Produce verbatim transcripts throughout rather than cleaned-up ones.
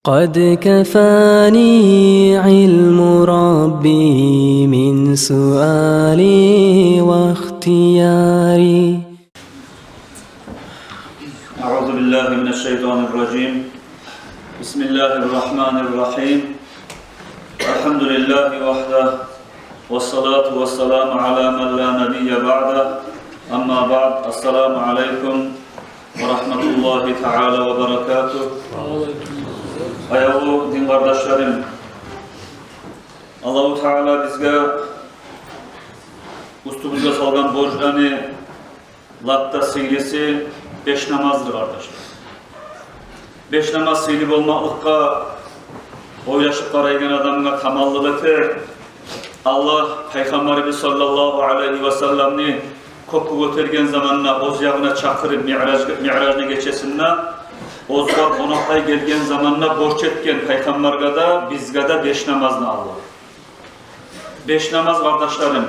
قد كفاني علم ربي من سؤالي واختياري. أعوذ بالله من الشيطان الرجيم. بسم الله الرحمن الرحيم. الحمد لله وحده، والصلاة والسلام على من لا نبي بعده. أما بعد، السلام عليكم ورحمة الله تعالى وبركاته. Аявлу дин къардашларым, Аллагьу Таала бизге, уьстюбюзге салгъан борчланы лап да сыйлысы беш намаздыр, къардашлар. Беш намаз сыйлы болмакълыкъгъа ойлашып къарайгъан адамгъа таманлыкъ этер. Аллагь Пайхаммарыбыз саллаллагьу алайгьи ва салламны кёкге гётерген заманда, оьз ягъына чакъырып, Миъраж, Миъражны гечесинде, оьзюне къонакълай гелген заманда борч этген Пайхаммаргъа да, бизге де беш намазны Аллагь. Беш намаз, къардашларым.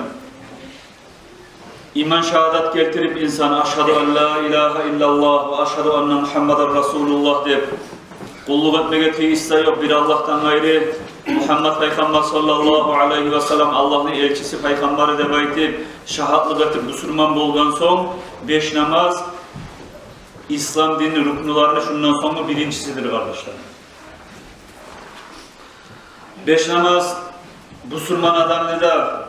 Иман шагьадат гелтирип инсан, «Ашгьаду ан ла илагьа иллаллагь ва ашгьаду анна Мугьаммадан расулуллагь» деп, къуллукъ этмеге тийишли ёкъ бир Аллагьдан къайры, Мугьаммад Пайхаммар саллаллагьу алайгьи ва саллам Аллагьны элчиси, пайхаммары деп айтып, шагьатлыкъ этип, бусурман болгъан сонг, беш намаз ислам динни рукнуларыны шундан сонггъу биринчисидир, къардашлар. Беш намаз бусурман адамны да,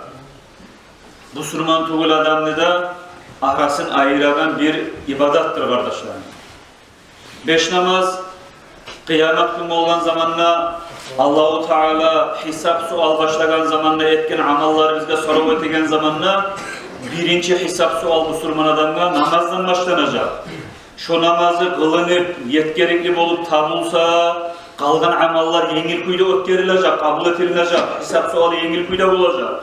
бусурман тюгюл адамны да арасын айырагъан бир ибадатдыр, къардашлар. Беш намаз къыямат гюн болгъан заманда, Аллагьу Таала гьисап-суал башлагъан заманда этген амалларыбызгъа сорав этеген заманда, биринчи гьисап-суал бусурман адамгъа намаздан башланажакъ. Шо намазы къылынып, етгерикли болуп табулса, къалгъан амаллар енгил кюйде оьтгерилежек, къабул этилинежек, гьисап-суалы енгил кюйде болажакъ.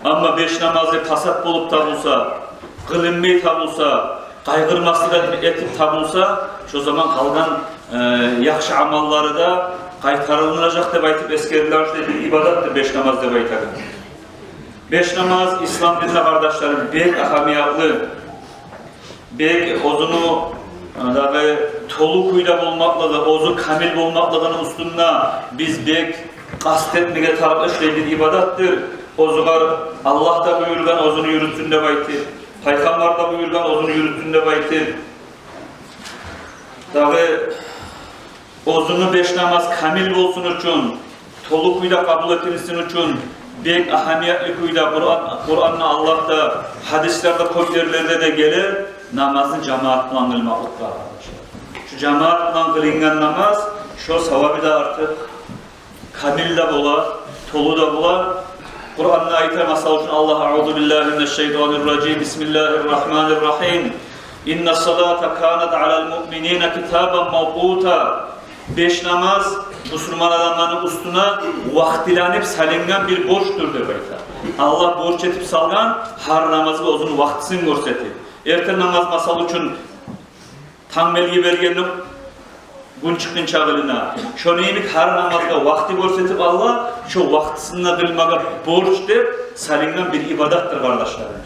Амма беш намазы пасат болуп табулса, къылынмай табулса, къайгъырмаслыкъ этип, этип табулса, шо заман къалгъан, э, яхшы амаллары да къайтарылынажакъ деп айтып эсгериле, шо бир ибадатдыр беш намаз деп айтагъан. Беш намаз ислам динде, къардашларым, бек агьамиятлы. Бек оьзюню, э, дагъы толу кюйде болмакълыгъы, оьзю камил болмакълыгъыны уьстюнде биз бек къаст этмеге тарыкълы шулай бир ибадатдыр. Оьзюгер Аллагь да буюргъан, оьзюню юрютсюн деп айтып, Пайхаммар да буюргъан, оьзюню юрютсюн деп айтып. Дагъы оьзюню беш намаз камил болсун учун, толу кюйде къабул этилсин учун бек агьамиятлы кюйде Къуран, Къуранда, Аллагьда, гьадислерде кёп ерлерде де геле намазны жамаат булан къылмакълыкъ. Шу жамаат булан къылынгъан намаз, шо савабы да артыкъ, камил де бола, толу да бола. Къуранда айта, масала учун, Аллагь: «Аъузу биллагьи минаш-шайтанир-ражим. Бисмиллагьир-рагьманир-рагьим. Иннас-салата канат алал-муъминина китабан мавкъута». Беш намаз бусурман адамланы уьстюне вакътиленип салынгъан бир борчдур деп айта. Аллагь борч этип салгъан гьар намазгъа оьзюню вакътисин гёрсетип. Эртен намаз, масала учун, танг белги бергенде гюн чыкъгъынча къылына. Шону йимик гьар намазгъа вакъти гёрсетип Аллагь, шо вакътисинде къылмагъа борч деп салынгъан бир ибадатдыр, къардашларым.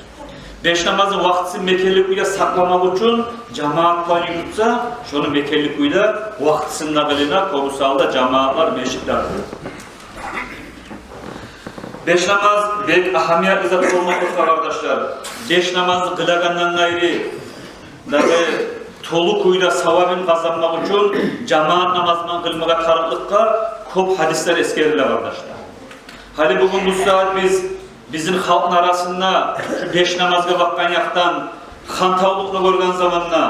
Беш намазны вакътисин мекенли кюйде сакъламакъ учун жамаат булан юрютсе, шону мекенли кюйде вакътисинде къылына, кёбюсю гьалда жамаатлар межитлерде. Беш намаз бек агьамиятлы зат болмакълыкъгъа, къардашлар. Беш намазны къылагъандан къайры, дагъы толу кюйде савабын къазанмакъ учун жамаат намазман къылмагъа тарыкълыкъгъа кёп гьадислер эсгериле, къардашлар. Гьали бугюн бу сагьат биз, бизин халкъны арасында шу беш намазгъа бакъгъан якъдан хантавлукъну гёрген заманда,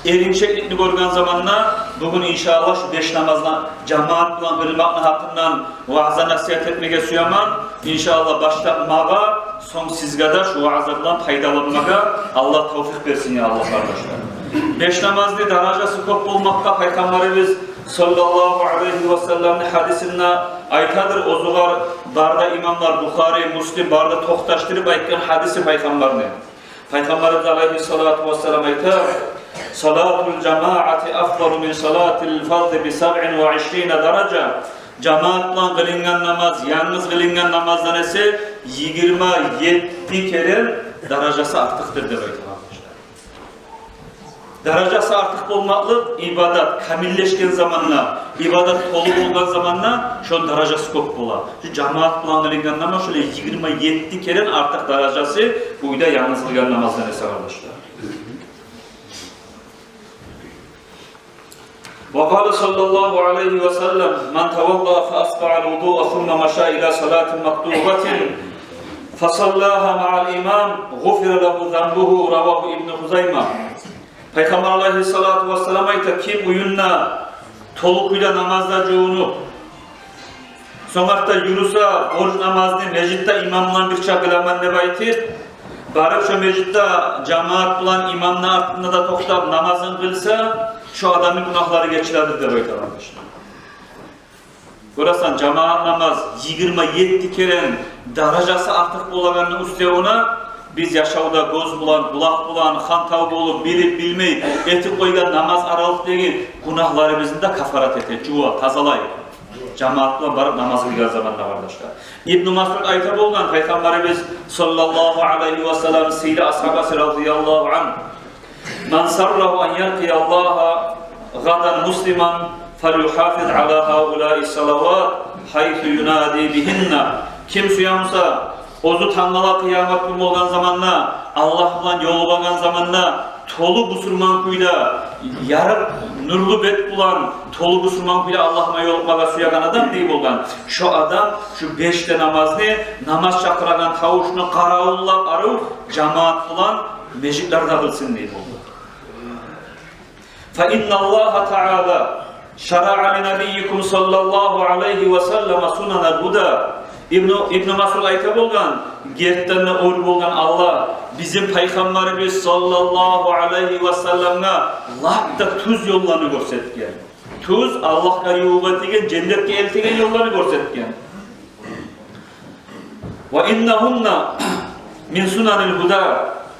эринчекликни гёрген заманда, бугюн, иншааллагь, шу беш намазны жамаат булан къылмакъны гьакъындан ваъза-насигьат этмеге сюемен. Иншааллагь, башлап магъа, сонг сизге де шу ваъза булан пайдаланмагъа Аллагь тавфикъ берсин, я Аллагь, къардашлар. Беш намазны даражасы кёп болмакъгъа, Пайхаммарыбыз саллаллагьу алайгьи ва салламны гьадисинде айтадыр, оьзюгер бары да имамлар, Бухари, Муслим, бары да токъташдырып айтгъан гьадиси Пайхаммарны. Пайхаммарыбыз алайгьиссалату вассалам айта: «Салатул жамаати афдалу мин салатил фарди би сабъин ва ишрина даража». Жамаат булан къылынгъан намаз янгыз къылынгъан намаздан эсе йигирма етти керен даражасы артыкъдыр деп айтгъан. Даражасы артыкъ болмакълыкъ ибадат камиллешген заманда, ибадат толу болгъан заманда шону даражасы кёп бола. Шу жамаат булан къылынгъан намаз шолай йигирма етти керен артыкъ даражасы уьйде янгыз къылгъан намаздан эсе, къардашлар. وقال صلى الله عليه وسلم: من توضأ فأسبغ الوضوء ثم مشى إلى صلاة مكتوبة فصلاها مع الإمام غفر له ذنبه. رواه ابن خزيمة. Пайхаммар алайгьиссалату вассалам айта: ким уьюнде толу кюйде намазгъа жувунуп, сонг артда юрюсе, борч намазны межитде имам булан бирче къыламан деп айтып, барып шо межитде жамаат булан имамны артында да токътап намазын къылса, шо адамны гюнагьлары гечиледир деп айта, къардашлар. Гёресен, жамаат намаз йигирма етти керен даражасы артыкъ болагъанны уьстевюне биз яшавда гёз булан, къулакъ булан, хантав болуп, билип, билмей этип къойгъан намаз аралыкъдагъы гюнагьларыбызны да кафарат эте, жува, тазалай. Жамаат булан барып намаз къылгъан заманда, къардашлар. Ибну Масъуд айта болгъан, Пайхаммарыбыз саллаллагьу алайгьи ва саллам сыйлы асгьабасы, радияллагьу ангь: من سره أن يلقى الله غدا مسلما فليحافظ على هؤلاء الصلوات حيث ينادي بهن. Ким сюе буса, оьзю тангала къыямат гюн болгъан заманда, Аллагь булан ёлугъагъан заманда, толу бусурман кюйде, ярыкъ нурлу бет булан, толу бусурман кюйде Аллагь булан ёлукъмагъа сюеген адам дей болгъан. Шо адам шу беш де намазны, намаз чакъырагъан тавушну къаравуллап, арив жамаат булан межитлерде къылсын дей болгъан. فإن الله تعالى شرع لنبيكم صلى الله عليه وسلم سنن الهدى. Ибну, Ибну Масъуд айта болгъан, гертиден де оьр болгъан Аллагь бизин Пайхаммарыбыз саллаллагьу алайгьи ва салламгъа лап да тюз ёлланы гёрсетген. Тюз, Аллагьгъа ювукъ этеген, женнетге элтеген ёлланы гёрсетген. وإنهن من سنن الهدى.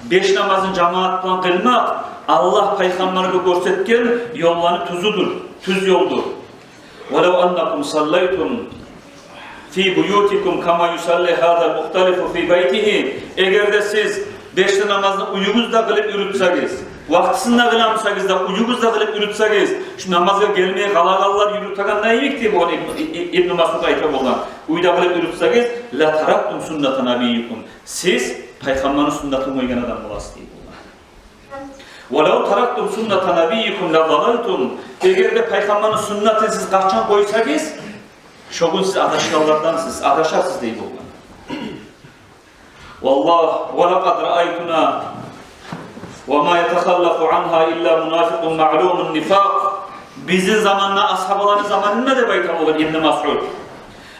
Беш намазны жамаат булан къылмакъ Аллагь Пайхаммаргъа гёрсетген ёлланы тюзюдюр, тюз ёлдур. ولو أنكم صليتم في بيوتكم كما يصلي هذا المختلف في بيته. Эгер де сиз беш де намазны уьюгюзде къылып юрютсегиз, вакътисинде къыламысагъыз да, уьюгюзде къылып юрютсегиз, шу намазгъа гелмей къалагъанлар юрютегенде йимик дей болгъан Ибну, И-, И-, Ибну Масъуд айта болгъан. Уьйде къылып юрютсегиз, لتركتم سنة نبيكم. Сиз Пайхаммарны суннатын къойгъан адам боласыз дей болгъан. ولو تركتم سنة نبيكم لضللتم. Эгер де Пайхаммарны суннатын сиз къачан къойсагъыз, шо гюн сиз адашгъанлардансыз, адашасыз дей болгъан. والله ولقد رأيتنا وما يتخلف عنها إلا منافق معلوم النفاق. Бизин заманда, асгьабаланы заманында деп айта болгъан Ибну Масъуд,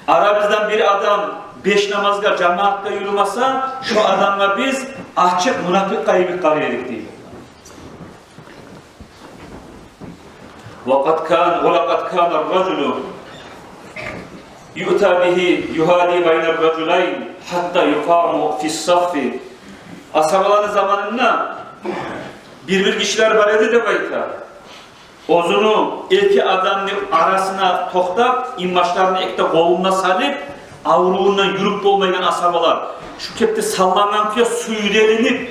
арабыздан бир адам беш намазгъа жамаатгъа юрюмесе, шо адамгъа биз ачыкъ мунапикъ йимик къарай эдик дей. وقد كان، ولقد كان الرجل يؤتى به يهادي بين الرجلين حتى يقام في الصف. Асгьабаланы заманында бир-бир гишилер бар эди деп айта. Оьзюню эки адамны арасына токътап, инбашларыны эки де къолуна салып, аврувундан юрюп болмайгъан асгьабалар шу кепде саллангъан кюйде сюйреленип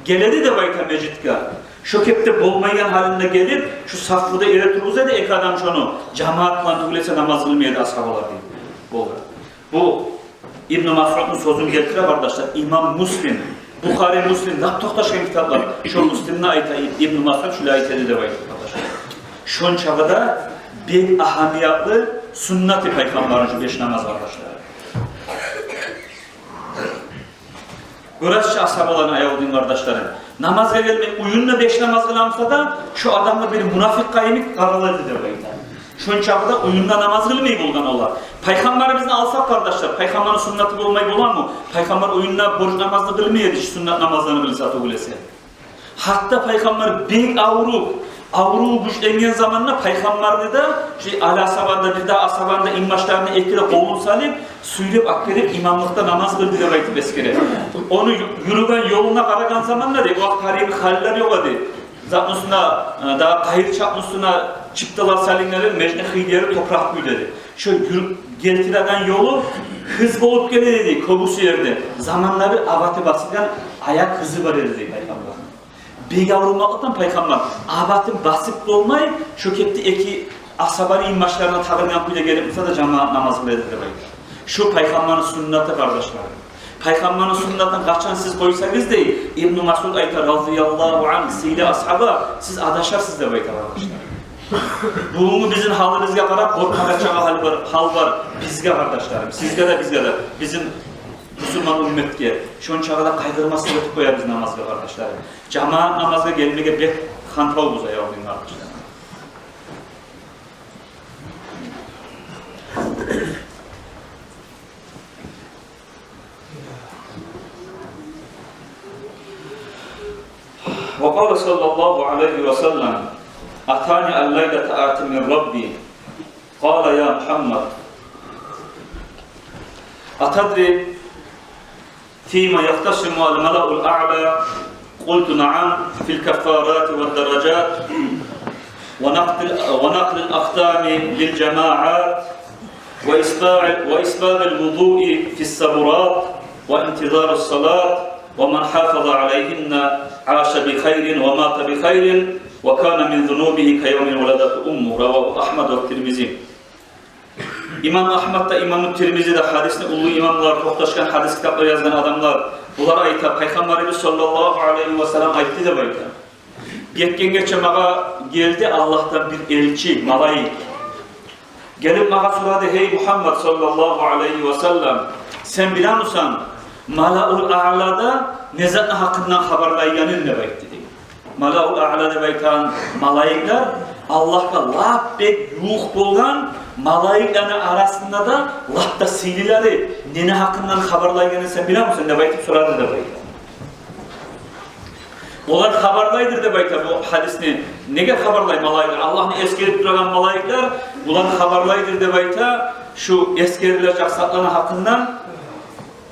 геледи деп айта межитге. Шо кепде болмайгъан гьалында гелип, шу сафда эретургъуза эди эки адам шону, жамаат булан тюгюл эсе намаз къылмай эди асгьабалар дей болгъан. Бу Ибну Масъудну сёзюн гелтире, къардашлар, имам Муслим, Бухари, Муслим, лап токъташгъан китаплар. Шо Муслимде айта, Ибну Масъуд шулай айта эди деп айта, къардашлар. Шончакъы да бек агьамиятлы суннаты Пайхаммарны шу беш намаз, къардашлар. Гёресиз чи асгьабаланы аяву дин къардашлары. Намазгъа гелмей, уьюнде беш намаз къыламыса да, шо адамгъа бир мунапикъ йимик къарала эди деп айта. Шончакъы да уьюнде намаз къылмай болгъан олар. Пайхаммарыбызны алсакъ, къардашлар, Пайхаммарны суннаты болмай боламы? Пайхаммар уьюнде борч намазны къылмай эди чи, суннат намазланы къылса тюгюл эсе. Гьатта Пайхаммар бек авруп, авруву гючленген заманда Пайхаммарны да, шо Али асгьабаны да, бир де асгьабаны да инбашларына эки де къолун салып, сюйреп алып гелип, имамлыкъда намаз къылды деп айтып эсгере. Ону ю-, юрюген ёлуна къарагъан заманда дей, о вакъти гьар ерде халилер ёкъ эди. Затны уьстюне, э, дагъы къайыр чакъны уьстюне чыпталар салынгъан эди, межитни хыйдери топуракъ кюйде эди. Шо юрюп гелтиреген ёлу гьыз болуп геле эди кёбюсю ерде. Заманда бир абаты басылгъан аякъ гьызы бар эди дей Пайхаммарны. Бек аврув болмакълыкъдан Пайхаммар абатын басып болмай, шо кепде эки асгьабаны инбашларына тагъылгъан кюйде гелип буса да жамаат намаз къыла эди деп айта. Шо Пайхаммарны суннаты, къардашлар. Пайхаммарны суннатын къачан сиз къойсагъыз, дей, Ибну Масъуд айта, разияллагьу ангь, сыйлы асгьаба, сиз адашарсыз деп айта, къардашлар. Бугюнгю бизин гьалыбызгъа къарап, къоркъма чакъы гьал бар, гьал бар бизге, къардашларым, сизге де, бизге де, бизин бусурман умметге. Шончакъы да къайгъырмаслыкъ этип къоябыз намазгъа, къардашларым. Жамаат намазгъа гелмеге бек хантавбуз, аявлу дин къардашларым. وقال صلى الله عليه وسلم: أتاني الليلة آت من ربي، قال: يا محمد، أتدري فيما يختصم الملأ الأعلى؟ قلت: نعم، في الكفارات والدرجات، ونقل، ونقل الأقدام للجماعات، وإسباغ، وإسباغ الوضوء في الصبرات، وانتظار الصلاة، ومن حافظ عليهن عاش بخير ومات بخير، وكان من ذنوبه كيوم ولدته أمه. رواه أحمد والترمذي. Имам Агьмад да, имам Тирмизи де, гьадисни уллу имамлар, токъташгъан гьадис китаплар язгъан адамлар, булар айта, Пайхаммарыбыз саллаллагьу алайгьи ва саллам айтды деп айта. Гетген гече магъа гелди Аллагьдан бир элчи, малайик. Гелип магъа сорады: «Гьей Мугьаммад саллаллагьу алайгьи ва саллам, сен билемисен, Малаул Аълада не затны гьакъындан хабарлайгъанын?» — деп айтды дей. Малаул Аъла деп айтагъан малайиклер Аллагьгъа лап бек ювукъ болгъан малайиклени арасында да лап да сыйлылары, нени гьакъындан хабарлайгъанын сен билемисен деп айтып сорады деп айта. Олар хабарлайдыр деп айта бу гьадисни. Неге хабарлай малайиклер? Аллагьны эсгерип турагъан малайиклер, булар хабарлайдыр деп айта шу эсгерилежек затланы гьакъындан,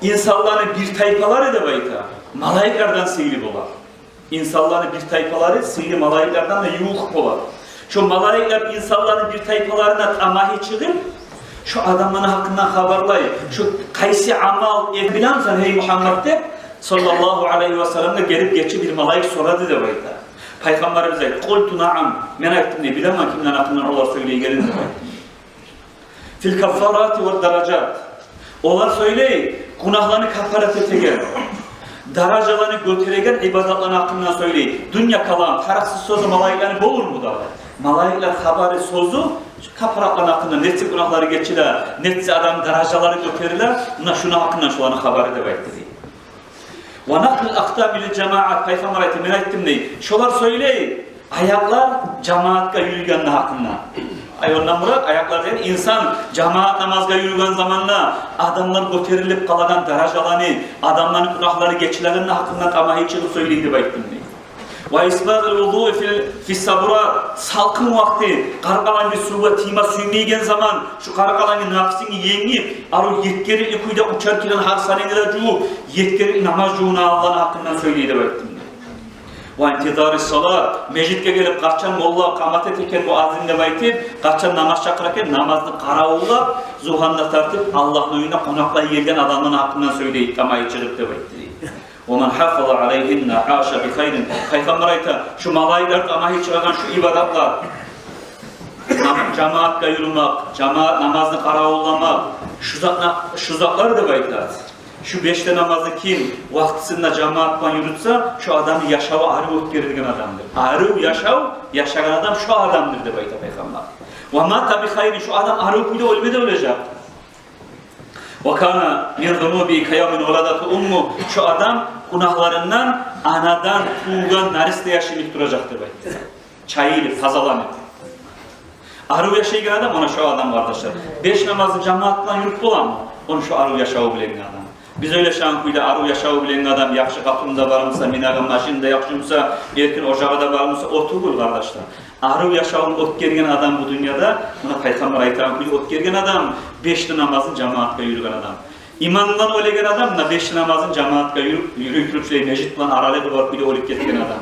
инсанланы бир тайпалары деп айта малайиклерден сыйлы бола. Инсанланы бир тайпалары сыйлы малайиклерден де ювукъ бола. Шо малайиклер инсанланы бир тайпаларына тамагьы чыгъып, шо адамланы гьакъындан хабарлай. Шо къайсы амал эт билемисен, гьей Мугьаммад, деп саллаллагьу алайгьи ва салламгъа гелип гече бир малайик сорады деп айта. Пайхаммарыбыз айта: «Къулту наам». Мен айтдым дей, билемен кимлени гьакъындан олар сёйлейгенин деп айта. Фил каффарати ва даражат. Олар сёйлей гюнагьланы каффарат этеген, даражаланы гётереген ибадатланы гьакъындан сёйлей. Дюнья калам, тарыкъсыз сёзю малайиклени болурму дагъы? Малайиклени хабары, сёзю каффаратланы гьакъындан, нетсе гюнагьлары гечиле, нетсе адам даражалары гётериле, муна шуну гьакъындан шоланы хабары деп айтды дей. Ва накълил акъдами лил жамаат, Пайхаммар айта, мен айтдым дей, шолар сёйлей аякълар жамаатгъа юрюгенни гьакъында. Ай, ондан мурат, аякълар деген, инсан жамаат намазгъа юрюген заманда адамлар гётерилип къалагъан даражаланы, адамланы гюнагьлары гечилегенни гьакъында тамагьы чыгъып сёйлей деп айтдым дей. Ва исбагъил вузуи фил, фис сабурат, салкъын вакъти къаркъарангны сувгъа тийме сюймейген заман, шу къаркъарангны напсингни енгип, арив етгерикли кюйде учар кирен гьар санынгны да жувуп, етгерикли намаз жувуна алгъаны гьакъындан сёйлей деп айтдым. Ва интизари салат, межитге гелип, къачан молла къамат эте экен, муаззин деп айтып, къачан намаз чакъыра экен, намазны къаравуллап, зугьандан тартып, Аллагьны уьюне къонакълай гелген адамланы гьакъындан сёйлей тамагьы чыгъып деп айтды. Ва ман хафаза алайгьинна аша би хайрин. Пайхаммар айта, шу малайиклер тамагьы чыгъагъан шу ибадатлар, нам-, жамаатгъа юрюмек, жамаат намазны къаравулламакъ, шу затла-, шу затлар деп айта. Шу беш де намазны ким вакътисинде жамаат булан юрютсе, шу адамны яшаву арив оьтгерилген адамдыр. Арив яшав яшагъан адам шу адамдыр деп айта Пайхаммар. Ва мата би хайрин, шу адам арив кюйде оьлме де оьлежек. Ва кана мин зунубигьи ка явми валадатгьу уммугьу, шу адам гюнагьларындан анадан тувгъан наристе яш йимик туражакъ деп айтды. Чайылып, тазаланып. Арив яшайгъан адам, муна шу адам, къардашлар. Беш намазны жамаат булан юрюп боламы? Ону шу арив яшаву билеген адам. Биз ойлашагъан кюйде арив яшаву билеген адам, яхшы къатыны да бармыса, минеген машини де яхшымыса, эркин ожагъы да бармыса, о тюгюл, къардашлар. Арив яшавун оьтгерген адам бу дюньяда, муна Пайхаммар айтагъан кюйде оьтгерген адам, беш де намазны жамаатгъа юрюген адам. Иман булан оьлеген адам, муна беш де намазны жамаатгъа юрю-, юрюй туруп, шулай межит булан аралыгъы бар кюйде оьлюп гетген адам.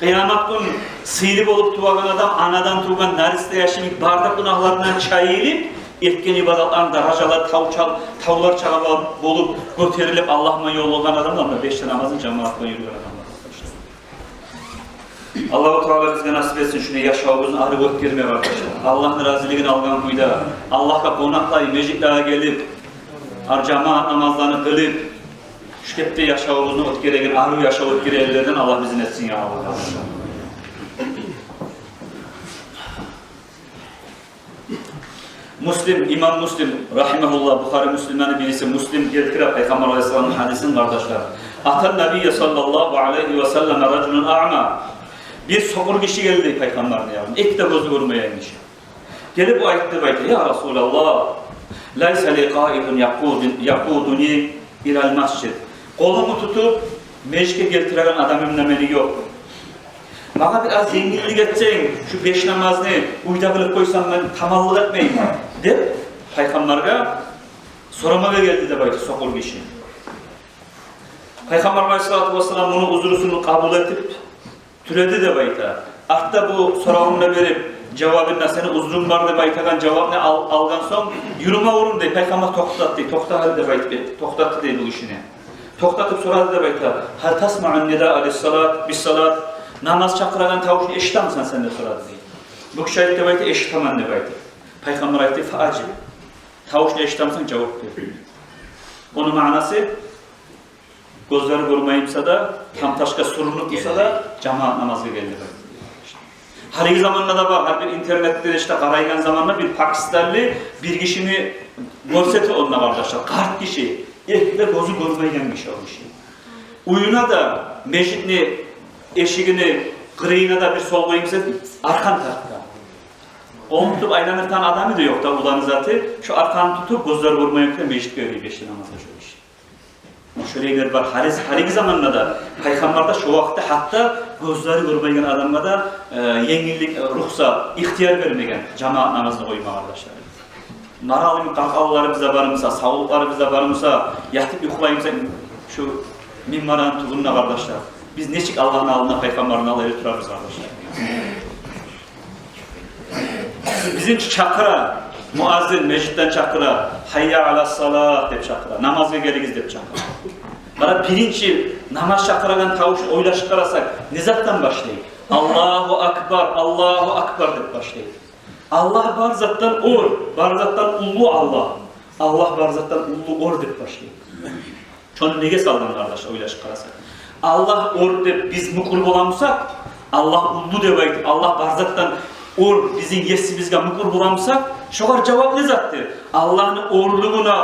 Къыямат гюн сыйлы болуп тувагъан адам, анадан тувгъан наристе яш йимик, бары да гюнагьларындан чайылып, этген ибадатларыны даражалары тав чал-, тавлар чакъы болуп гётерилип, Аллагь булан ёлугъагъан адамлар, муна беш де намазны жамаат булан юрюген адамлар. Аллагьу Таала бизге насип этсин шулай яшавубузну арив оьтгерме, къардашлар. Аллагьны разилигин алгъан кюйде, Аллагьгъа къонакълай межитлеге гелип, гьар жамаат намазланы къылып, шу кепде яшавубузну оьтгереген, арив яшав оьтгерегенлерден Аллагь бизин этсин, я Аллагь. Муслим, имам Муслим, рагьимагьуллагь, Бухари, Муслимлени бириси Муслим гелтире Пайхаммар алайгьиссаламны гьадисин, къардашлар. Атан набийя саллаллагьу алайгьи ва саллам ражулун аъма. Бир сокъур гиши гелди Пайхаммарны янына. Эки де гёзю гёрмейген гиши. Гелип о айтды деп айта: «Я Расулаллагь, лайса ли къаидун якъуду-, якъудуни илал масжид». Къолуму тутуп межитге гелтиреген адамым да мени ёкъ. Магъа бир аз енгиллик этсенг, шу беш намазны уьйде къылып къойсам, мен таманлыкъ этмеймен, деп, Пайхаммаргъа сорамагъа гелди деп айта сокъур гиши. Пайхаммар алайгьиссалату вассалам муну узрусун къабул этип тюледи деп айта. Артда бу соравун да берип, жавабын да, сени узрунг бар деп айтагъан жавабын ал-, алгъан сонг, юрюме урун дей, Пайхаммар токътат дей, токъта гьали деп айтып, токътатды дей бу гишини. Токътатып сорады деп айта: «Гьал тасмаъу нидаа лиссалат, биссалат? Намаз чакъырагъан тавушну эшитемисен сен?» — деп сорады дей. Бу гиши айтды деп айта: «Эшитемен», — деп айтды. Пайхаммар айтды: «Фаажиб. Тавушну эшитемисен, жавап бер». Ону маънасы: гёзлери гёрмей буса да, тамташгъа сюрюнюп буса да, жамаат намазгъа гелди. Гьалиги заманда да бар, гьар бир интернетде ишде къарайгъан заманда бир пакистанлы бир гишини гёрсете онда, къардашлар. Къарт гиши, эки де гёзю гёрмейген гиши о гиши. Уьюне де, межитни эшигини къырыйына да бир солмаймыса, аркъан тартгъан. Ону тутуп айландырагъан адамы да ёкъ да, уланы заты, шо аркъаны тутуп, гёзлери гёрмейген кюйде межитге гирип, беш намазгъа шо гиши. Шолайлар бар. Гьали, гьалиги заманда да, Пайхаммар да шо вакътиде гьатта гёзлери гёрмейген адамгъа да, э, енгиллик, э, рухсат, ихтияр бермеген жамаат намазны къойма, къардашлар. Маралым, къаркъараларыбыз да бармыса, савлукъларыбыз да бармыса, ятып юхлаймыса, шу минбарны тюбюнде, къардашлар, биз нечик Аллагьны алдында, Пайхаммарны алдында турабыз, къардашлар? Бизин чакъыра, муаззин межитден чакъыра, «Гьайя алас-салат» деп чакъыра, «Намазгъа гелигиз» деп чакъыра. Къара, биринчи намаз чакъырагъан тавушну ойлашып къарасакъ, не затдан башлай? «Аллагьу акбар, Аллагьу акбар» деп башлай. Аллагь бар затдан оьр, бар затдан уллу Аллагь. Аллагь бар затдан уллу оьр деп башлай. Шону неге салгъан, къардаш, ойлашып къарасакъ? Аллагь оьр деп биз мюкюр боламысакъ, Аллагь уллу деп айтып, Аллагь бар затдан оьр бизин есибизге мюкюр боламысакъ, шогъар жавап не затдыр? Аллагьны оьрлюгюне,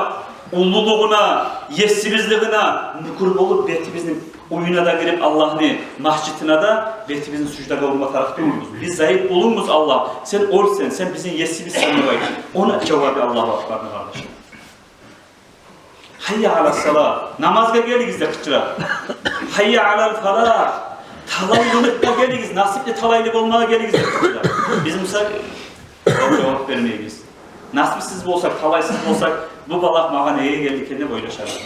уллулугъуна, есибизлигине мюкюр болуп, бетибизни уьюне де гирип, Аллагьны межитине де бетибизни суждагъа урма тарыкъ тюгюлбюз. Биз зайып къулунгбуз, Аллагь, сен оьрсен, сен бизин есибизсен деп айтып. Ону жавабы Аллагьу акбарны, къардаш. «Гьайя алас-салат, намазгъа гелигиз» деп къычыра. «Гьайя алал-фалагь, талайлылыкъгъа гелигиз, насипли талайлы болмагъа гелигиз» деп къычыра. Биз буса жавап бермейбиз. Насипсиз болсакъ, талайсыз болсакъ, бу балагь магъа неге гелди экен деп ойлашабыз.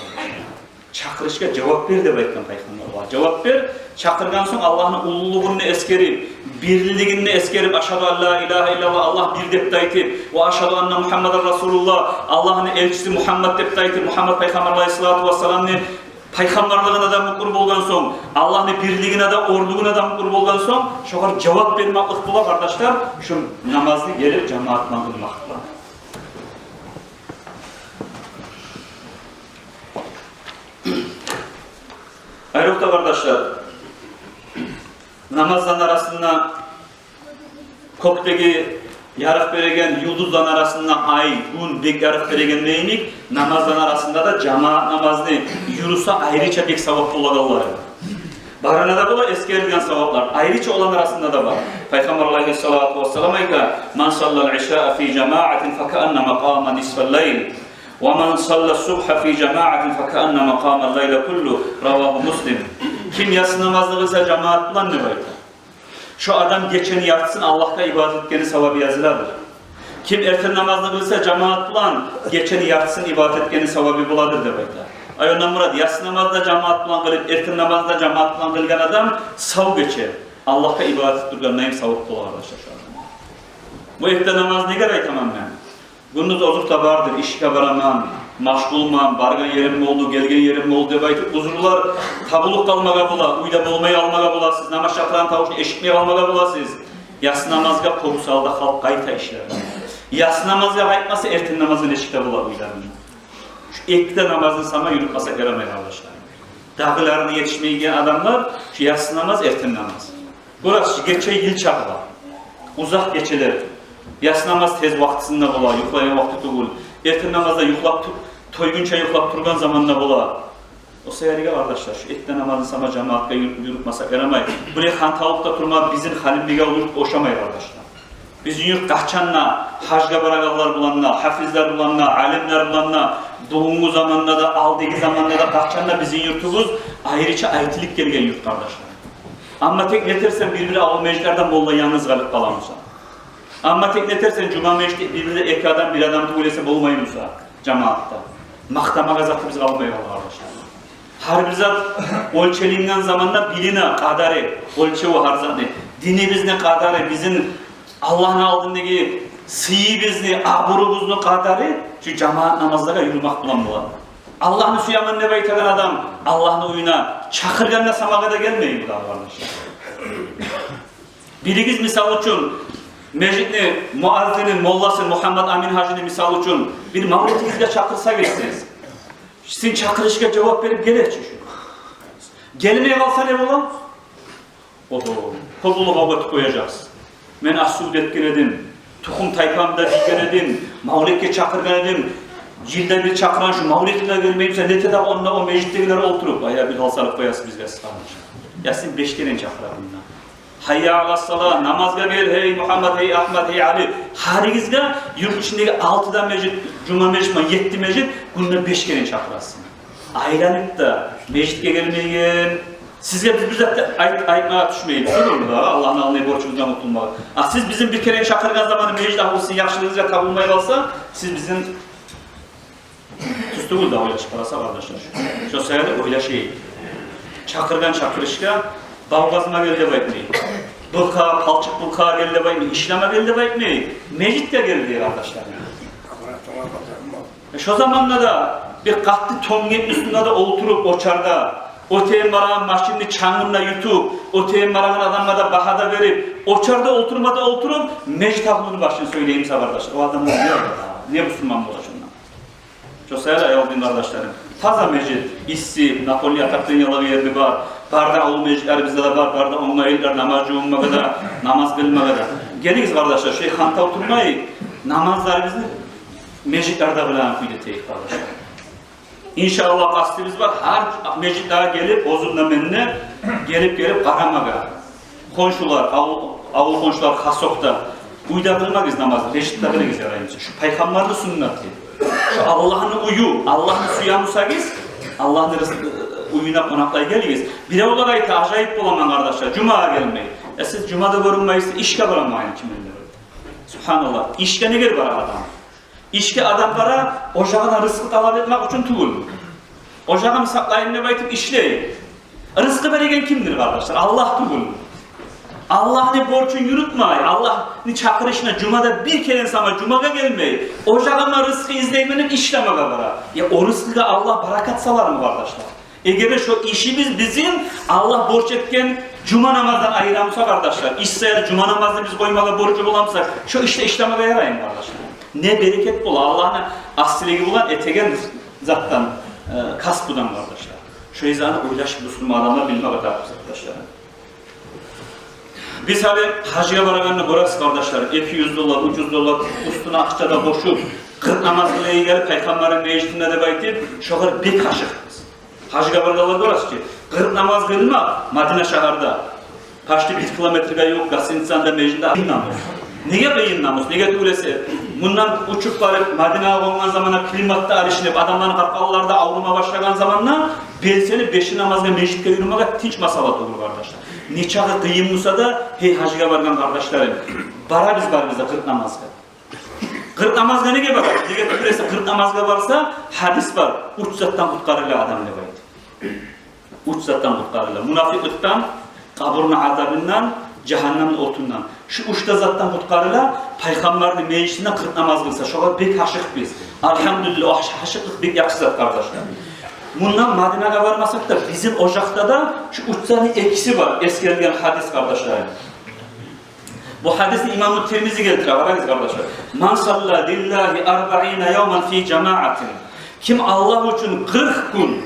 Чакъырышгъа жавап бер деп айтгъан Пайхаммар. Жавап бер, чакъыргъан сонг Аллагьны уллулугъун да эсгерип, бирлигин де эсгерип, «Ашгьаду ан ла илагьа иллаллагь», Аллагь бир деп де айтып, «Ва ашгьаду анна Мугьаммадан расулуллагь», Аллагьны элчиси Мугьаммат деп де айтып, Мугьаммат Пайхаммар алайгьиссалату вассаламны пайхаммарлыгъына да мюкюр болгъан сонг, Аллагьны бирлигине де, оьрлюгюне де мюкюр болгъан сонг, шогъар жавап бермеклик бола, къардашлар, шу намазны гелип жамаат булан къылмакъ булан. Айрокъда, къардашлар, намазланы арасында кёкдеги ярыкъ береген юлдузланы арасында ай, гюн бек ярыкъ береген йимик, намазланы арасында да жамаат намазны юрюсе, айрыча бек савап болагъанлары. Барына да бола эсгерилген саваплар, айрыча оланы арасында да бар. Пайхаммар алайгьиссалату вассалам айта: «Ман саллал ишаа фи жамаатин факааннама къама нисфал лайл, ва ман салла субгьа фи жамаатин факааннама къамал лайла куллу». Равагьу Муслим. Ким яссы намазны къылса жамаат булан, деп айта, шо адам гечени яртысын Аллагьгъа ибадат этгени савабы языладыр. Ким эртен намазны къылса жамаат булан, гечени яртысын ибадат этгени савабы боладыр, деп айта. Ай, ондан мурат, яссы намазны да жамаат булан къылып, эртен намазны да жамаат булан къылгъан адам сав гече Аллагьгъа ибадат этип тургъанлайын савап бола, къардашлар, шо адам. Бу эртен намаз неге айтаман мен? Гюндюз озокъда бардыр, ишге бараман, Машгъулман, баргъан ерим болду, гелген ерим болду деп айтып, узурлар табулуп къалмагъа бола, уьйде болмай къалмагъа бола, сиз намаз чакъырагъан тавушну эшитмей къалмагъа боласыз. Яссы намазгъа кёбюсю гьалда халкъ къайта ишлерде. Яссы намазгъа къайтмаса, эртен намазгъа нечик де бола уьйлеринде. Шу эки де намазны сама юрютмесе ярамай, къардашлар. Дагъыларына етишмейген адамлар, шу яссы намаз, эртен намаз. Гёресиз, гече йыл чагъыла. Узакъ гечелер. Яссы намаз тез вакътисинде бола, юхлайгъан вакъти тюгюл. Эртен намазда юхлап ту-, тойгъунча юхлап тургъан заманда бола. О саялы, къардашлар, шу эки де намазны сама жамаатгъа юр-, юрютмесе ярамай. Булай хантавлукъда турма бизин халимизге ошамай, къардашлар. Бизин юрт къачан да гьажгъа барагъанлар булан да, гьафизлер булан да, алимлер булан да, бугюнгю заманда да, алдагъы заманда да къачан да бизин юртубуз айрыча айтылып гелген юрт, къардашлар. Амма тек нетерсен, бир-бир авул межитлерде молла янгыз къалып къала буса. Амма тек нетерсен, жума межитде бир-бирде эки адам, бир адам тюгюл эсе болмай буса жамаатда. Макътамагъа затыбыз къалмай къалды, къардашлар. Гьар бир зат оьлчелинген заманда билине къадары, оьлчеви гьар затны. Динибизни къадары, бизин Аллагьны алдындагъы сыйыбызны, абурубузну къадары шу жамаат намазлагъа юрюмек булан бола. Аллагьны сюемен деп айтагъан адам Аллагьны уьюне чакъыргъанда самагъа да гелмейми дагъы, къардашлар? Билигиз, мисал учун, межитни муаззини, молласы Мугьаммат Амин гьажини, мисал учун, бир мавлетигизге чакъырсагъыз сиз. Сизин чакъырышгъа жавап берип гележек чи шу. Гелмей къалса не бола? Огьо, кёп уллу гъавгъа этип къояжакъсыз. Мен ас-сув да этген эдим, тухум-тайпамны да жыйгъан эдим, мавлетге чакъыргъан эдим. Йылда бир чакъырагъан шу мавлетге де гелмей буса, нете дагъы онда о межитдегилер олтуруп? Ая, бир гьал салып къоясыз бизге, сиз къардашлар. Я сизин беш керен чакъыра гюнде. Гьайя алас-сала, намазгъа гел, гьей Мугьаммат, гьей Агьмат, гьей Али. Гьаригизге юрт ичиндеги алты да межит, жума межит, ма етти межит, гюнде беш керен чакъырасыз. Айланып да межитге гелмейген, сизге биз бир зат да айт-, айтмагъа тюшмейбиз. Шо да Аллагьны алдында борчубуздан къутулмагъа. А сиз бизин бир керен чакъыргъан заманы межит агьлюсюню яхшылыгъыгъызгъа табулмай къалса, сиз бизин тюз тюгюл де ойлашып къараса, къардашлар. Шо саялы ойлашайыкъ. Чакъыргъан чакъырышгъа бав къазма гел деп айтмай, былкъа, палчыкъ былкъа гел деп айтмай, ишлеме гел деп айтмай, межитге гел дей, къардашлар. Э, шо заманда да бир къатты тёнгекни уьстюнде де олтуруп, очарда, оьтеген-барагъан машинни чангын да ютуп, оьтеген-барагъан адамгъа да багьа да берип, очарда олтурма да олтуруп, межит агьлюню башын сёйлеймиса, къардашлар, о адамлар не, не бусурман бола шонда? Шо саялы, аявлу дин къардашларым, таза межит, исси, напольный отоплениялы ерли бар, бары да авул межитлерибизде де бар, бары да онгайлар намаз жувунмагъа да, намаз къылмагъа да. Гелигиз, къардашлар, шей хантав турмайыкъ, намазларыбызны межитлерде къылагъан кюйде этейик, къардашлар. Иншааллагь, къастыбыз бар гьар межитлеге гелип, оьзюм де, мен де гелип-гелип къарамагъа. Хоншулар, авул, авул хоншулар, хасокъда, уьйде къылмагъыз намазны, межитде къылыгъыз, яраймыса. Шу пайхаммарны суннаты. Шу Аллагьны уью, Аллагьны сюе бусагъыз, Аллагьны рыз-, уьюне къонакълай гелигиз. Биревлер айта, ажайып боламан, къардашлар, жумагъа гелмей. Э, сиз жумада гёрюнмейсиз, ишге бараман, ким эди? Субгьаналлагь, ишге неге бара адам? Ишге адам бара, ожагъына рызкъы талап этмек учун тюгюл. Ожагъым сакълайым деп айтып ишлей. Рызкъы береген кимдир, къардашлар? Аллагь тюгюлмю? Аллагьны борчун юрютмей, Аллагьны чакъырышына жумада бир керен сама жумагъа гелмей, ожагъыма рызкъы излеймен деп ишлемеге бара. Я о рызкъыгъа Аллагь баракат салармы, къардашлар? Эгер де шо ишибиз бизин Аллагь борч этген жума намаздан айыра буса, къардашлар, иш саялы жума намазны биз къоймагъа борчлу бола бусакъ, шо ишде ишлемеге яраймы, къардашлар? Не берекет бола Аллагьны асилиги булан этеген затдан, э, касбудан, къардашлар. Шо изаны ойлашып, бусурман адамлар билмеге тарыкъ, къардашлар. Биз гьали гьажгъа барагъанда гёресиз, къардашлар, эки юз доллар, уьч юз доллар уьстюне акъча да къошуп, къыркъ намаз къылайыкъ гелип Пайхаммарны межитинде деп айтып, шогъар бек ашыкъбыз. Гьажгъа баргъанлар гёресиз чи, къыркъ намаз къылмакъ Мадина шагьарда, почти бир километрге ювукъ гостиницаны да, межитни де къыйын намус. Неге къыйын намус? Неге тюгюл эсе, мундан учуп барып Мадинагъа къонгъан заманда климат да алышынып, адамланы къаркъаралары да аврума башлагъан заманда белсенип беши намазгъа межитге юрюмеге тынч масъала тюгюл, къардашлар. Нечакъы къыйын буса да, гьей гьажгъа баргъан къардашларым, барабыз барыбыз да къыркъ намазгъа. Къыркъ намазгъа неге барабыз? Неге тюгюл эсе, къыркъ намазгъа барса, гьадис бар, уьч затдан къутгъарыла адам деп айтып. Уьч затдан къутгъарыла. Мунапикъликден, къабурну азабындан, жагьаннемни отундан. Шу уьч де затдан къутгъарыла, Пайхаммарны межитинде къыркъ намаз къылса, шогъар бек ашыкъ биз. Альгьамдулиллагь, о аш-, ашыкълыкъ бек яхшы зат, къардашлар. Мундан Мадинагъа бармасакъ да, бизин ожакъда да шу уьч затны экиси бар, эсгерилген гьадис, къардашлар. Бу гьадисни имаму Тирмизи гелтире, къарагъыз, къардашлар. «Ман салла лиллагьи арбаина явман фи жамаатин». Ким Аллагь учун къыркъ гюн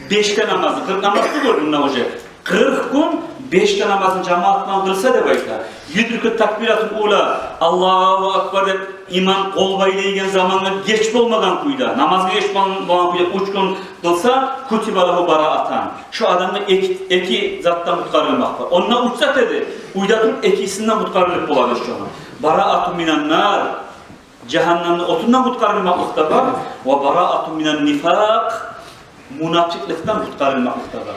беш де намазны, къыркъ намаз тюгюл мунда уже, къыркъ гюн беш де намазны жамаат булан къылса деп айта. «Юдрикугьу такбиратул ула», «Аллагьу акбар» деп имам къол байлайгъан замангъа геч болмагъан кюйде, намазгъа геч болмагъан кюйде уьч гюн къылса, «кутиба лагьу бараатан». Шо адамгъа эки, эки затдан къутгъарылмакъ бар. Онда уьч зат эди. Уьйде туруп экисинден къутгъарылып бола шону. «Бараатун минан нар», жагьаннамны отундан къутгъарылмакълыкъ да бар. «Ва бараатун минан нифакъ», мунапикъликден къутгъарылмакълыкъ да бар.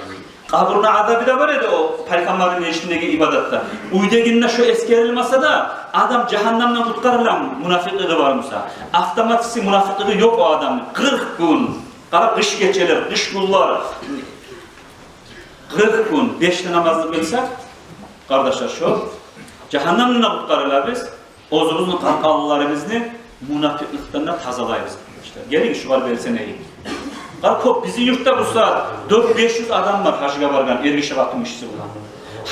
Къабурну азабы да бар эди о пайхаммарны межитиндеги ибадатда. Уьйдегинде шо эсгерилмесе де, адам жагьаннамдан къутгъарыла, мунапикълиги бар буса. Автоматически мунапикълиги ёкъ о адамны. Къыркъ гюн. Къара, къыш гечелер, къыш гюнлер. Къыркъ гюн беш де намазны къылсакъ, къардашлар, шо жагьаннамдан къутгъарылабыз. Оьзюбюзню къаркъараларыбызны мунапикъликден де тазалайбыз, къардашлар. Гелигиз, шугъар белсенейик. Къара, кёп, бизин юртда бу сагьат дёрт-беш юз адам бар гьажгъа баргъан, эргиши, къатынгишиси булан.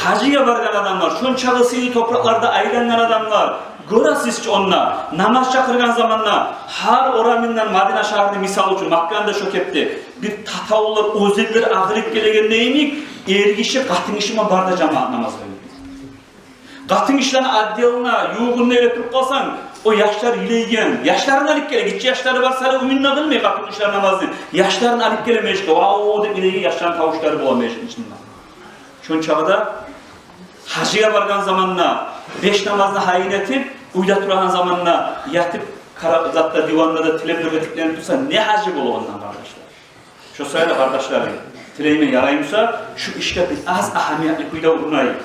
Гьажгъа баргъан адамлар, шончакъы сыйлы топуракъларда айлангъан адамлар. Гёресиз чи онда, намаз чакъыргъан заманда, гьар орамындан, Мадина шагьарны мисал учун, Макканы да шо кепде, бир татавуллар, оьзенлер агъылып гелегенде йимик, эргиши, къатынгиши булан бары да жамаат намаз къылып. Къатынгишилени отделине, ювугъунда эретуруп къалсанг, о яшлар йылайгъан, яшларын алып геле, гиччи яшлары бар, сали уьюнде къылмай къатынгишилер намазны, яшларын алып геле межитге, «вав» деп йылайгъан яшланы тавушлары бола межитни ичинде. Шончакъы да гьажгъа баргъан заманда беш намазны гьайын этип, уьйде турагъан заманда ятып, къара затда, диванда да тилеп, бирге тикленип турса, не гьажы бола ондан, къардашлар? Шо саялы, къардашларым, тилеймен, ярай буса, шу ишге бир аз агьамиятлы кюйде урунайыкъ.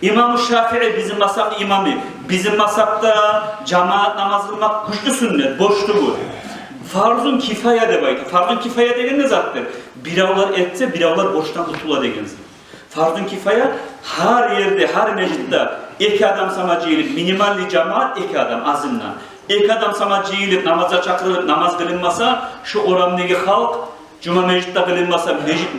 Имаму Шафии, бизин мазгьабны имамы, бизин мазгьабда жамаат намаз къылмакъ гючлю сюннет, борч тюгюл. Фарзун кифая деп айта. Фарзун кифая деген не затдыр? Биревлер этсе, биревлер борчдан къутула деген зат. Фарзун кифая, гьар ерде, гьар межитде эки адам сама жыйылып, минимальный жамаат эки адам, азындан. Эки адам сама жыйылып, намазгъа чакъырылып, намаз къылынмаса, шу орамдагъы халкъ, жума межитде къылынмаса, межит,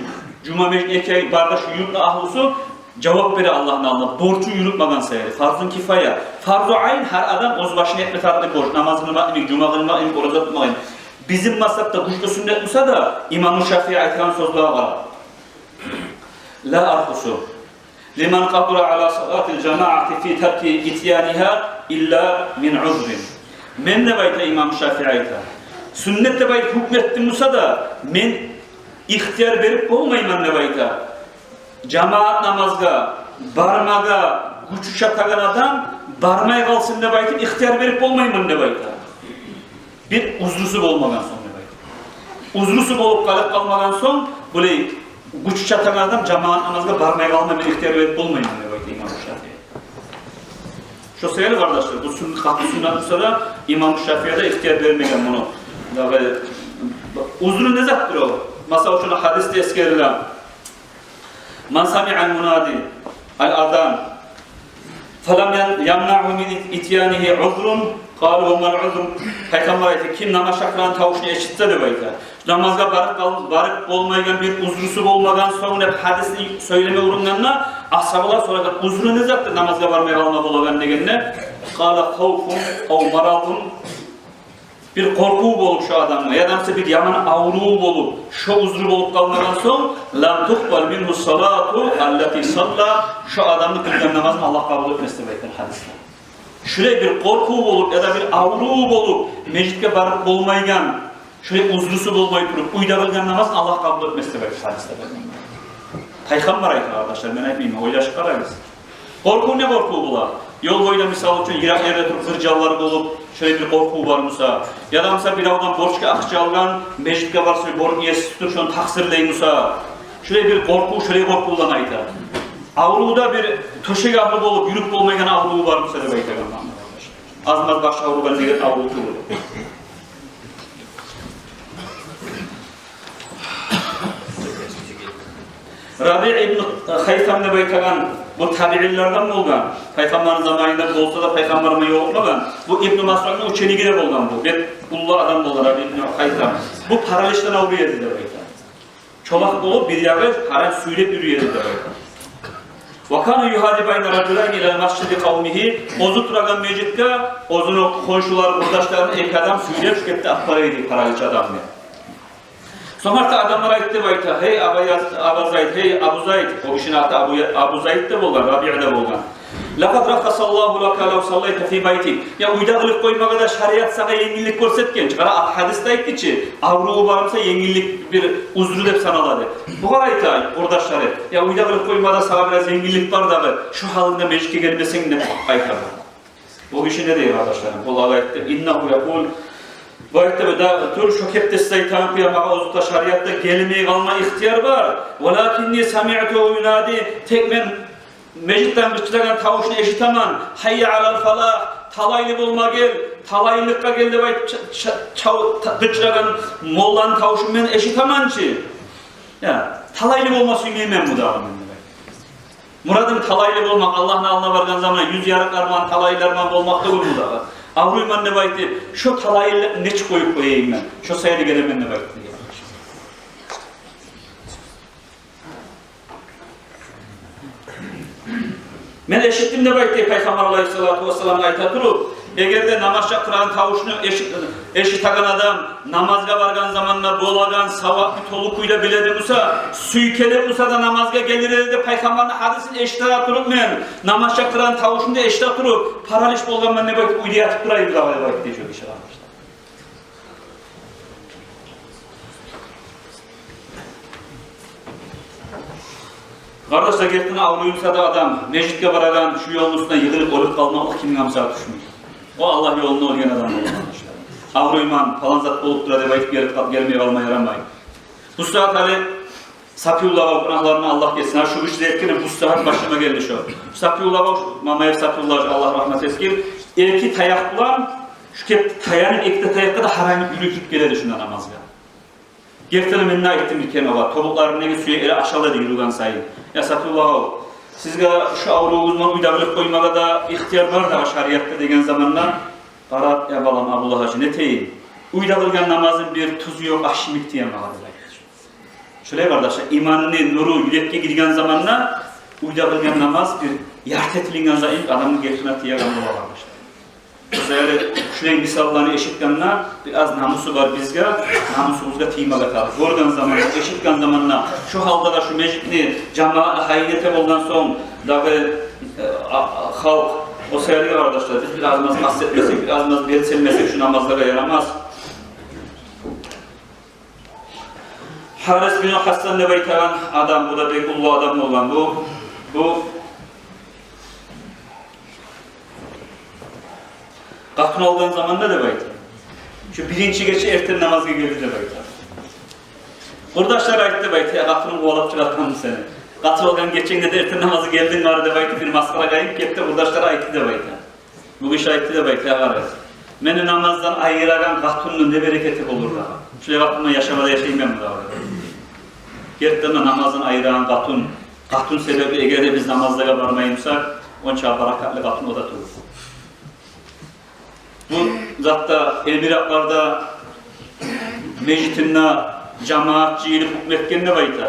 жума межит эки ай барда шу юртну агьлюсю жавап бере Аллагьны алдына, борчун юрютмеген саялы. Фарзун кифая. Фарзу айн, гьар адам оьз башына этме тарыкълы борч. Намаз къылмакъ йимик, жума къылмакъ йимик, ораза тутмакъ йимик. Бизин мазгьабда гючлю сюннет буса да, имаму Шафии айтгъан сёзлеге къара. Ла архусу лиман къадира ала салатил жамаати фи тарки итьянигьа илла мин узрин. Мен, деп айта имам Шафии, айта, сюннет деп айтып гьукму этдим буса да, мен ихтияр берип болмайман, деп айта, жамаат намазгъа бармагъа гючю чатагъан адам бармай къалсын деп айтып ихтияр берип болмайман, деп айта. Бир узрусу болмагъан сонг, деп айта. Узрусу болуп къалып къалмагъан сонг, булай гючю чатагъан адам жамаат намазгъа бармай къалма мен ихтияр берип болмайман, деп айта имам Шафии. Шо саялы, къардашлар, бу сюн-, къатты сюннет буса да, имам Шафии де ихтияр бермеген муну. Дагъы узру не затдыр о? Масала учун, гьадисде эсгериле. Ман самиъал мунади, ал-азан, фалам ян-, ямнаъгьу мин ит-, итьянигьи узрун, къалу ва мал узр? Пайхаммар айта, ким намаз чакъырагъан тавушну эшитсе, деп айта, намазгъа барып къал-, барып болмайгъан бир узрусу болмагъан сонг деп гьадисни сёйлеме урунагъанда, асгьабалар сорагъан, узру не затдыр намазгъа бармай къалма болагъан дегенде, къала хавфун ав марадун, бир къоркъув болуп шо адамгъа, яда буса бир яман аврув болуп, шо узру болуп къалмагъан сонг, лам тукъбал мингьу салату аллати салла, шо адамны къылгъан намазын Аллагь къабул этмес деп айтгъан гьадисде. Шулай бир къоркъув болуп, яда бир аврув болуп, межитге барып болмайгъан, шулай узрусу болмай туруп, уьйде къылгъан намазын Аллагь къабул этмес деп айтгъан гьадисде. Пайхаммар айта, къардашлар, мен айтмайман, ойлашып къарагъыз. Къоркъув не къоркъув бола? Ёл бойда, мисал учун, йыракъ ерде туруп, къыр жанлар болуп, шолай бир къоркъув бар буса, яда буса биревден борчгъа акъча алгъан, межитге барса, борч иеси тутуп, шону такъсырлай буса, шолай бир къоркъув, шолай къоркъувдан айта. Аврувда бир тёшек агьлю болуп, юрюп болмайгъан аврув бар буса деп айтагъан. Аз-маз баш авругъан деген аврув тюгюл. Рабиъ ибн Хайсам деп айтагъан Бу табиинлерден болгъан, пайхаммарны заманында болса да, пайхаммар булан ёлукъмагъан. Бу Ибну Масъудну учениги де болгъан бу. Бек уллу адам болгъан, Раби ибну Хайтам. Бу параличден авруй эди деп айта. Чолакъ болуп, бир ягъы гьаран сюйреп юрюй эди деп айта. Ва кана югьади байна ражулайни ила масжиди къавмигьи. Оьзю турагъан межитге оьзюню хоншулары, къурдашларын эки адам сюйреп, шу кепде алып бара эди паралич адамны. Сонг артда адамлар айтды деп айта: «Гьей, Аба Яз-, Аба Зайд, гьей, Абу Зайд». О гишини аты Абу Я-, Абу Зайд да болгъан, Рабиъ да болгъан. «Лакъад раххасаллагьу лака лав саллайта фи байтик». Я, уьйде къылып къоймагъа да шариат сагъа енгиллик гёрсетген. Къара, гьадисде айтды чы, аврув бар буса, енгиллик бир узру деп санала деп. Бугъар айта къурдашлары: «Я, уьйде къылып къоймагъа да сагъа бираз енгиллик бар дагъы, шу гьалынгда межитге гелмесенг», — деп айта. О гиши не дей, къардашларым? Ол айтды: «Иннагьу якъул». Бу айтды: «Да, тур, шо кепде сиз айтагъан кюйде магъа оьзю де шариатда гелмей къалма ихтияр бар. Валакинни самиътугьу юнади, тек мен межитден къычырагъан тавушну эшитемен. Гьайя алал фалагь, талайлы болма гел, талайлылыкъгъа гел деп айтып, ча-, ча-, чав-, та-, къычырагъан молланы тавушун мен эшитемен чи. Я, талайлы болма сюймеймен бу дагъы мен», — деп айтды. Мурадым талайлы болмакъ, Аллагьны алдына баргъан заманда юз ярыкълар булан, талайлылар булан болмакъ тюгюл бу дагъы. Авруйман деп айтды, шо талайлылыкъны нечик къоюп къояйым мен? Шо саялы гелемен деп айтды. Мен эшитдим деп айтды Пайхаммар алайгьиссалату вассаламны айта туруп, эгер де намаз чакъырагъан тавушну эшит-, эшитеген адам намазгъа баргъан заманда болагъан савапны толу кюйде биле эди буса, сюйкелип буса да намазгъа гелир эди деп Пайхаммарны гьадисин эшите туруп, мен намаз чакъырагъан тавушун да эшите туруп, паралич болгъанман деп айтып, уьйде ятып турайым дагъы деп айтды шо гиши, къардашлар. Къардашлар, гертиден авруй буса да адам, межитге барагъан, шу ёлну уьстюне йыгъылып оьлюп къалмакълыкъ кимге буса тюшмей. О Аллагь ёлунда оьлген адам бола, къардашлар. Авруйман, палан зат болуп тура деп айтып, гелип къал-, гелмей къалма ярамай. Бу сагьат гьали Сапиюллагьов, гюнагьларындан Аллагь гечсин, гьа, шу гиши де этгени, бу сагьат башыма гелди шо. Сапиюллагьов, Мамаев Сапиюллагь, Аллагь рагьмат этсин, эки таякъ булан шу кеп таянып, эки де таякъгъа да гьарайып юрюп геле эди шунда намазгъа. Гертиден, мен де айтдым экен огъар, тобукъларындагъы сюеклери ашала эди юрюген сайын. Я Сапиюллагьов, сизге шу аврувугъуз булан уьйде къылып къоймагъа да ихтияр бар дагъы шариатда деген заманда, къарап: «Я балам, Абдуллагь гьажи, не этейим? Уьйде къылгъан намазны бир тузу ёкъ, ашимик тие магъа», — деп айтды. Шолай, къардашлар, иманны нюрю юрекге гирген заманда уьйде къылгъан намаз бир ярты этилинген зат йимик адамны гертиден тиеген бола, къардашлар. Шо саялы шулай мисалланы эшитгенде, бираз намусу бар бизге, намусубузгъа тиймеге тарыкъ. Гёрген заманда, эшитген заманда, шу гьалда да шу межитни жамаат гьайын эте болгъан сонг, дагъы, э, а, а, халкъ, о саялы, къардашлар, биз бираз-маз къаст этмесек, бираз-маз белсенмесек, шу намазлагъа ярамас. Гьарис бин Гьассан деп айтагъан адам, бу да бек уллу адам болгъан. Бу, бу къатын алгъан заманда деп айта, шу биринчи гече эртен намазгъа гелди деп айта. Къурдашлар айтды деп айта: «Я, къатынынг къувалап чыгъаргъанмы сени? Къатын алгъан геченгде де эртен намазгъа гелдинг бары», — деп айтып, бир масхара къылып гетди, къурдашлар айтды деп айта. Бу гиши айтды деп айта: «Я къардашлар, мени намаздан айырагъан къатынны не берекети болур дагъы? Шулай къатынман яшамагъа да яшайманмы дагъы?» Гертиден де, намаздан айырагъан къатын, къатын себепли эгер де биз намазлагъа бармай бусакъ, онча баракатлы къатын о да тюгюл. Бу затда Эмиратларда межитинде жамаат жыйылып гьукму этген деп айта.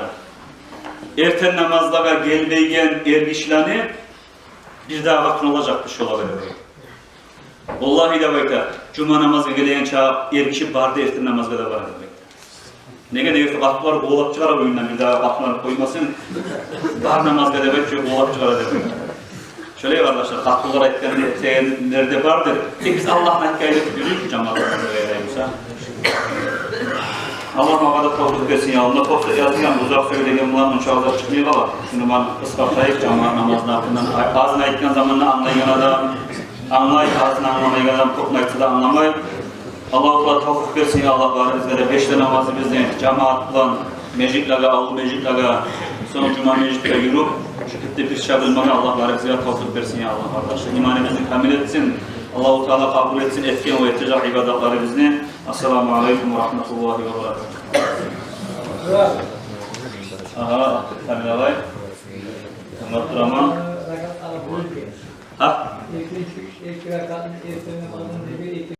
Эртен намазлагъа гелмейген эргишилени бирдагъы къатын алажакъ шолар деп айта. Валлагь деп айта, жума намазгъа гелеген чакъы эргиши барды, эртен намазгъа да бара деп айта. Неге десе, къатынлар къувалап чыгъара уьюнден, бирдагъы къатынлар къоймасын, бар намазгъа деп айтып, къувалап чыгъара деп айта. Шолай, къардашлар, къатынлар айтгъан не этегенлер де бардыр. Тек биз Аллагьны айтгъанын этип юрюйюк, жамаат намазгъа гелейик буса. Аллагь магъа да тавфикъ берсин, я Аллагь. Тавфикъ язгъан, узакъ сёйлеген булан мунча узакъ чыкъмай къала. Шуну мен къысгъартайыкъ, жамаат намазны гьакъындан. Азын айтгъан заманда англайгъан адам англай, азын англамайгъан адам кёпню айтса да англамай. Аллагьу Таала тавфикъ берсин, я Аллагь, барыбызгъа да беш де намазыбызны жамаат булан межитлеге, авул межитлеге, сонг жума межитге юрюп, шу кюйде бирче къылмагъа Аллагь барыбызгъа тавфикъ берсин, я Аллагь, къардашлар. Иманыбызны камил этсин. Аллагьу Таала къабул этсин этген ва этежек ибадатларыбызны. Ассаламу алейкум ва рагьматуллагьи ва баракатугь. Агьа, Камил агъай. Тынглап тураман. Экинчи, эки ракаатны эртен намаздан неге эки